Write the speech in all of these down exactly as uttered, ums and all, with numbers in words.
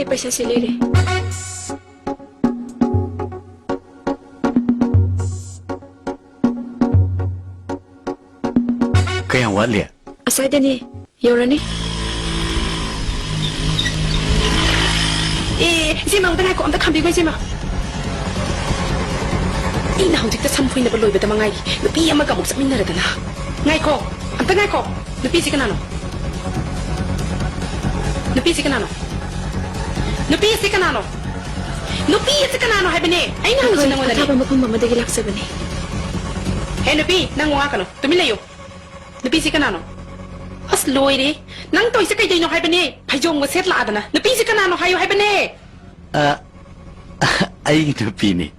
ꯄꯩꯁꯥꯁꯦ ꯂꯩꯔꯦ꯫ ꯀꯌꯥꯝ ꯋꯥꯠꯂꯤ? ꯑꯁ꯭ꯋꯥꯏꯗꯅꯤ, ꯌꯧꯔꯅꯤ꯫ ꯑꯦ, ꯏꯆꯦꯃ, ꯑꯝꯇ ꯉꯥꯏꯈꯣ, ꯑꯝꯇ ꯈꯥꯝꯕꯤꯈꯣ, ꯏꯆꯦꯃ꯫ ꯑꯩꯅ ꯍꯧꯖꯤꯛꯇ ꯁꯝ ꯐꯣꯏꯅꯕ ꯂꯣꯏꯕꯗ ꯃꯉꯥꯏꯔꯤ, ꯅꯨꯄꯤ ꯑꯃꯒ ꯑꯃꯨꯛ ꯆꯠꯃꯤꯟꯅꯔꯗꯅ꯫ ꯉꯥꯏꯈꯣ, ꯑꯝꯇ ꯉꯥꯏꯈꯣ꯫ ꯅꯨꯄꯤꯁꯤ ꯀꯅꯥꯅꯣ? ꯅꯨꯄꯤꯁꯤ ꯀꯅꯥꯅꯣ? ꯅꯨꯄꯤꯁꯤ ꯀꯅꯥꯅꯣ? ꯅꯨꯄꯤ ꯑꯁꯤ ꯀꯅꯥꯅꯣ ꯍꯥꯏꯕꯅꯦ? ꯑꯩꯅ ꯍꯪꯉꯤꯁꯤ ꯑꯩꯈꯣꯏ ꯅꯉꯣꯟꯗꯅꯦ꯫ ꯑꯊꯥꯞꯄ ꯃꯐꯝ ꯑꯃꯗꯒꯤ ꯂꯥꯛꯆꯕꯅꯤ꯫ ꯍꯦ ꯅꯨꯄꯤ, ꯅꯪ ꯋꯥ ꯉꯥꯡꯀꯅꯨ, ꯇꯨꯃꯤꯟ ꯂꯩꯌꯨ꯫ ꯅꯨꯄꯤꯁꯤ ꯀꯅꯥꯅꯣ? ꯑꯁ, ꯂꯣꯏꯔꯦ꯫ ꯅꯪ ꯇꯧꯔꯤꯁꯦ ꯀꯩꯗꯩꯅꯣ ꯍꯥꯏꯕꯅꯦ? ꯐꯩꯖꯣꯝꯒ ꯁꯦꯠ ꯂꯥꯛꯑꯗꯅ꯫ ꯅꯨꯄꯤꯁꯤ ꯀꯅꯥꯅꯣ ꯍꯥꯏꯌꯨ ꯍꯥꯏꯕꯅꯦ? ꯑ, ꯑꯩꯒꯤ ꯅꯨꯄꯤꯅꯤ꯫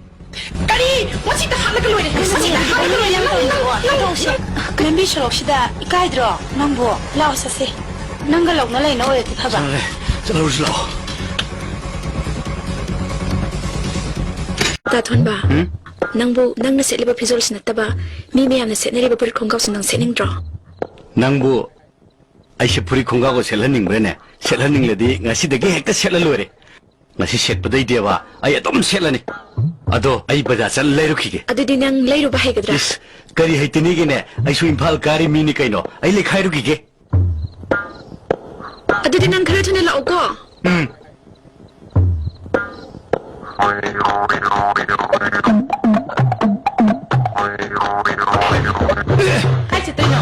ꯀꯔꯤ? ꯃꯁꯤꯗ ꯍꯥꯠꯂꯒ ꯂꯣꯏꯔꯦ꯫ ꯃꯁꯤꯗ ꯍꯥꯠꯂꯒ ꯂꯣꯏꯔꯦ꯫ ꯅꯪ, ꯅꯪ, ꯅꯪ, ꯅꯪ, ꯅꯪ꯫ ꯂꯝꯕꯤ ꯁꯣꯔꯣꯛꯁꯤꯗ ꯏꯀꯥꯏꯗ꯭ꯔꯣ ꯅꯪꯕꯨ? ꯂꯥꯛꯑꯣ ꯆꯠꯁꯦ꯫ ꯅꯪꯒ ꯂꯧꯅ ꯂꯩꯅ ꯑꯣꯏꯔꯗꯤ ꯐꯕ꯫ ꯆꯠꯂꯣꯅꯦ, ꯆꯠꯍꯧꯔꯁꯤ ꯂꯥꯛꯑꯣ꯫ ꯇꯥꯊꯣꯟꯕ, ꯎꯝ? ꯅꯪꯕꯨ ꯅꯪꯅ ꯁꯦꯠꯂꯤꯕ ꯐꯤꯖꯣꯜꯁꯤ ꯅꯠꯇꯕ ꯃꯤ ꯃꯌꯥꯝꯅ ꯁꯦꯠꯅꯔꯤꯕ ꯐꯨꯔꯤꯠ ꯈꯣꯡꯒ꯭ꯔꯥꯎꯁꯤ ꯅꯪ ꯁꯦꯠꯅꯤꯡꯗ꯭ꯔꯣ? ꯅꯪꯕꯨ ꯑꯩꯁꯦ ꯐꯨꯔꯤꯠ ꯈꯣꯡꯒ꯭ꯔꯥꯎꯒ ꯁꯦꯠꯍꯟꯅꯤꯡꯕ꯭ꯔꯥꯅꯦ? ꯁꯦꯠꯍꯟꯅꯤꯡꯂꯗꯤ ꯉꯁꯤꯗꯒꯤ ꯍꯦꯛꯇ ꯁꯦꯠꯂ ꯂꯣꯏꯔꯦ꯫ ꯉꯁꯤ ꯁꯦꯠꯄꯗꯩꯗꯤꯕ ꯑꯩ ꯑꯗꯨꯝ ꯁꯦꯠꯂꯅꯤ꯫ ꯑꯗꯣ ꯑꯩ ꯕꯖꯥꯔ ꯆꯠꯂ ꯂꯩꯔꯨꯈꯤꯒꯦ꯫ ꯑꯗꯨꯗꯤ ꯅꯪ ꯂꯩꯔꯨꯕ ꯍꯩꯒꯗ꯭ꯔꯥ? ꯏꯁ, ꯀꯔꯤ ꯍꯩꯇꯅꯤꯒꯦꯅꯦ? ꯑꯩꯁꯨ ꯏꯝꯐꯥꯜ ꯀꯥꯔꯤ ꯃꯤꯅꯤ ꯀꯩꯅꯣ꯫ ꯑꯩ ꯂꯩꯈꯥꯏꯔꯨꯈꯤꯒꯦ꯫ ꯑꯗꯨꯗꯤ ꯅꯪ ꯈꯔ ꯊꯨꯅ ꯂꯥꯛꯑꯣꯀꯣ꯫ ꯎꯝ꯫ ꯀꯥꯏ ꯆꯠꯇꯣꯏꯅꯣ?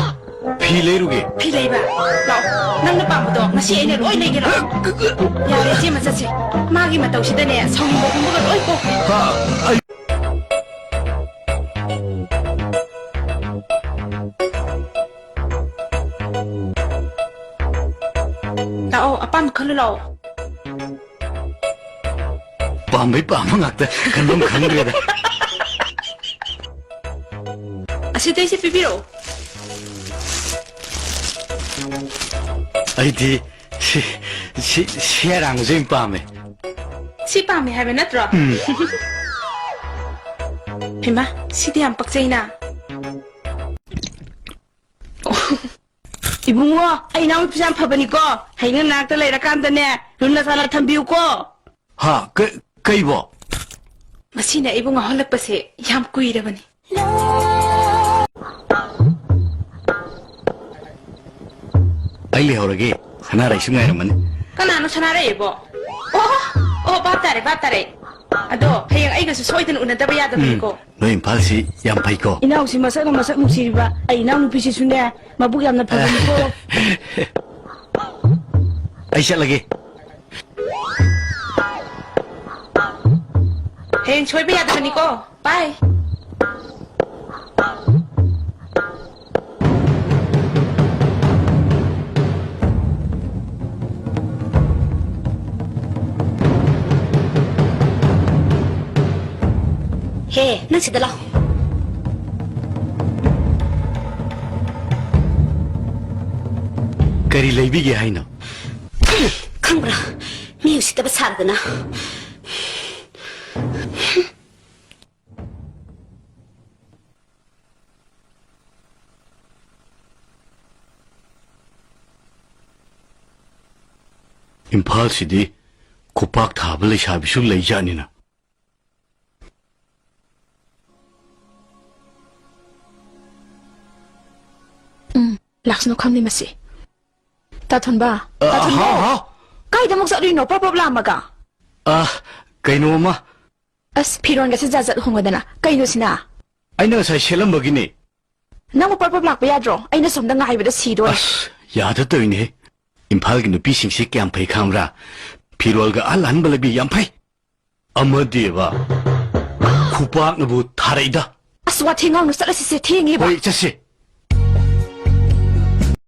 ꯐꯤ ꯂꯩꯔꯨꯒꯦ꯫ ꯐꯤ ꯂꯩꯕ? ꯂꯥꯛꯑꯣ꯫ ꯅꯪꯅ ꯄꯥꯝꯕꯗꯣ ꯉꯁꯤ ꯑꯩꯅ ꯂꯣꯏ ꯂꯩꯒꯦ, ꯂꯥꯛꯑꯣ꯫ ꯌꯥꯔꯦ, ꯏꯆꯦꯃ ꯆꯠꯁꯤ꯫ ꯃꯥꯒꯤ ꯃꯇꯧꯁꯤꯗꯅꯦ, ꯁꯥꯎꯅꯤꯡꯕ ꯄꯨꯝꯕꯒ ꯂꯣꯏ ꯀꯣꯛ꯫ ꯍꯥ? ꯑꯩ ꯂꯥꯛꯑꯣ, ꯑꯄꯥꯝꯕ ꯈꯜꯂꯨ ꯂꯥꯛꯑꯣ꯫ ꯄꯥꯝꯕꯩ ꯄꯥꯝꯕ ꯉꯥꯛꯇ, ꯈꯟꯐꯝ ꯈꯪꯗ꯭ꯔꯦꯗ꯫ ꯑꯁꯤꯗꯩꯁꯦ ꯄꯤꯕꯤꯔꯛꯑꯣ꯫ ꯑꯩꯗꯤ ꯁꯤ, ꯁꯤ, ꯁꯤ ꯑꯔꯥꯡꯕꯁꯦ ꯑꯣꯏꯅ ꯄꯥꯝꯃꯦ꯫ ꯁꯤ ꯄꯥꯝꯃꯦ ꯍꯥꯏꯕ ꯅꯠꯇ꯭ꯔꯣ? ꯎꯝ꯫ ꯍꯩꯃꯥ, ꯁꯤꯗꯤ ꯌꯥꯝ ꯄꯛꯆꯩꯅ꯫ ꯏꯕꯨꯡꯉꯣ, ꯑꯩ ꯏꯅꯥꯎꯅꯨꯄꯤꯁꯦ ꯌꯥꯝ ꯐꯕꯅꯤꯀꯣ꯫ ꯍꯌꯦꯡ ꯅꯪ ꯅꯥꯛꯇ ꯂꯩꯔꯀꯥꯟꯗꯅꯦ, ꯂꯨꯅ ꯆꯥꯟꯅ ꯊꯝꯕꯤꯌꯨꯀꯣ꯫ ꯍꯥ? ꯀ-, ꯀꯩꯕꯣ? ꯃꯁꯤꯅ ꯑꯩꯕꯨ ꯉꯥꯎꯍꯜꯂꯛꯄꯁꯦ ꯌꯥꯝ ꯀꯨꯏꯔꯕꯅꯤ꯫ ꯑꯩ ꯂꯩꯍꯧꯔꯒꯦ꯫ ꯁꯅꯥꯔꯩꯁꯨ ꯉꯥꯏꯔꯝꯃꯅꯤ꯫ ꯀꯅꯥꯅꯣ ꯁꯅꯥꯔꯩ ꯑꯕꯣ? ꯑꯣ, ꯑꯣ, ꯚꯥꯞ ꯇꯥꯔꯦ, ꯚꯥꯞ ꯇꯥꯔꯦ꯫ ꯑꯗꯣ ꯍꯌꯦꯡ ꯑꯩꯒꯁꯨ ꯁꯣꯏꯗꯅ ꯎꯅꯗꯕ ꯌꯥꯗꯕꯅꯤꯀꯣ꯫ ꯎꯝ, ꯅꯣꯏ ꯏꯝꯐꯥꯜꯁꯤ ꯌꯥꯝ ꯐꯩꯀꯣ꯫ ꯏꯅꯥꯎꯁꯤ ꯃꯁꯛꯅ ꯃꯁꯛ ꯅꯨꯡꯁꯤꯔꯤꯕ, ꯑꯩ ꯏꯅꯥꯎꯅꯨꯄꯤꯁꯤꯁꯨꯅꯦ, ꯃꯕꯨꯛ ꯌꯥꯝꯅ ꯐꯕꯅꯤꯀꯣ꯫ ꯑꯩ ꯆꯠꯂꯒꯦ꯫ ꯍꯌꯦꯡ ꯁꯣꯏꯕ ꯌꯥꯗꯕꯅꯤꯀꯣ꯫ ꯕꯥꯏ꯫ ꯍꯦ, ꯅꯪ ꯁꯤꯗ ꯂꯥꯎ꯫ ꯀꯔꯤ ꯂꯩꯕꯤꯒꯦ ꯍꯥꯏꯅꯣ? ꯈꯪꯕ꯭ꯔꯥ? ꯃꯤ ꯎꯁꯤꯠꯇꯕ ꯁꯥꯔꯗꯅ꯫ ꯏꯝꯐꯥꯜꯁꯤꯗꯤ ꯈꯨꯄꯥꯛ ꯊꯥꯕ ꯂꯩꯁꯥꯕꯤꯁꯨ ꯂꯩꯖꯥꯠꯅꯤꯅ꯫ ꯎꯝ, ꯂꯥꯛꯁꯅꯨ ꯈꯪꯅꯤ ꯃꯁꯤ꯫ ꯇꯥ ꯊꯣꯟꯕ, ꯑ, ꯇꯥ ꯊꯣꯟꯕ꯫ ꯍꯥꯎ, ꯍꯥꯎ꯫ ꯀꯥꯏꯗ ꯑꯃꯨꯛ ꯆꯠꯂꯨꯏꯅꯣ ꯄ꯭ꯔꯞ ꯄ꯭ꯔꯞ ꯂꯥꯝꯃꯒ? ꯑ, ꯀꯩꯅꯣꯝꯃ꯫ ꯑꯁ, ꯐꯤꯔꯣꯟꯒꯁꯦ ꯖꯥꯠ ꯖꯥꯠ ꯍꯣꯡꯉꯗꯅ꯫ ꯀꯩꯅꯣ ꯁꯤꯅ? ꯑꯩꯅ ꯉꯁꯥꯏ ꯁꯦꯠꯂꯝꯕꯒꯤꯅꯦ꯫ ꯅꯪꯕꯨ ꯄ꯭ꯔꯞ ꯄ꯭ꯔꯞ ꯂꯥꯛꯄ ꯌꯥꯗ꯭ꯔꯣ? ꯑꯩꯅ ꯁꯣꯝꯗ ꯉꯥꯏꯕꯗ ꯁꯤꯗꯣꯔꯦ꯫ ꯑꯁ, ꯌꯥꯗ ꯇꯧꯔꯤꯅꯦꯍꯦ꯫ ꯏꯝꯐꯥꯜꯒꯤ ꯅꯨꯄꯤꯁꯤꯡꯁꯦ ꯀꯌꯥꯝ ꯐꯩ ꯈꯪꯕ꯭ꯔꯥ? ꯐꯤꯔꯣꯜꯒ ꯑꯍꯜ ꯑꯍꯟꯕ ꯂꯩꯕꯤ ꯌꯥꯝ ꯐꯩ꯫ ꯑꯃꯗꯤꯕ ꯈꯨꯄꯥꯛꯅꯕꯨ ꯊꯥꯔꯛꯏꯗ꯫ ꯑꯁ, ꯋꯥꯊꯤ ꯉꯥꯡꯅꯨ, ꯆꯠꯂꯁꯤꯁꯦ, ꯊꯦꯡꯉꯦꯕ꯫ ꯍꯣꯏ, ꯆꯠꯁꯤ꯫